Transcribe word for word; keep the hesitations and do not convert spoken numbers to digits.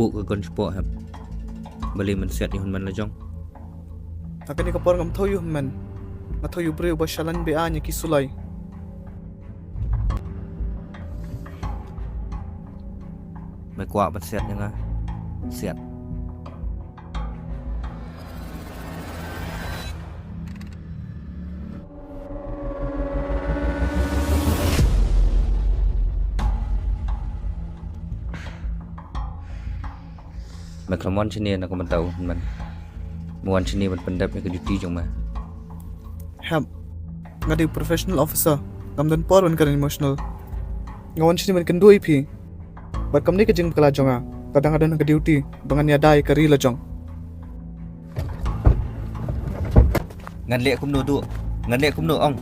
Buh ka gun shapoh hep. Balei men siat ïa u hynmen la jong? Ha kane ka por ngam thew ïa u hynmen. Nga thew ïa u briew uba shalaiñ be-aiñ ïa ki suloi. Me kwah ban siat ïa nga? Siat. Me khlem wan shane na ka bynta u hynmen. Me wan shane ban pyndep ïa ka duty jong me. Hep. Nga dei professional officer. Ngam don por ban kren emotional. Nga wan shane ban kynduh ïa phi. Bad kam dei ka jingpakla jong nga. Lada nga don ha ka duty ba ngan ïada ïa ka ri la jong. Ngan leh kumno duh? Ngan leh kumno ong?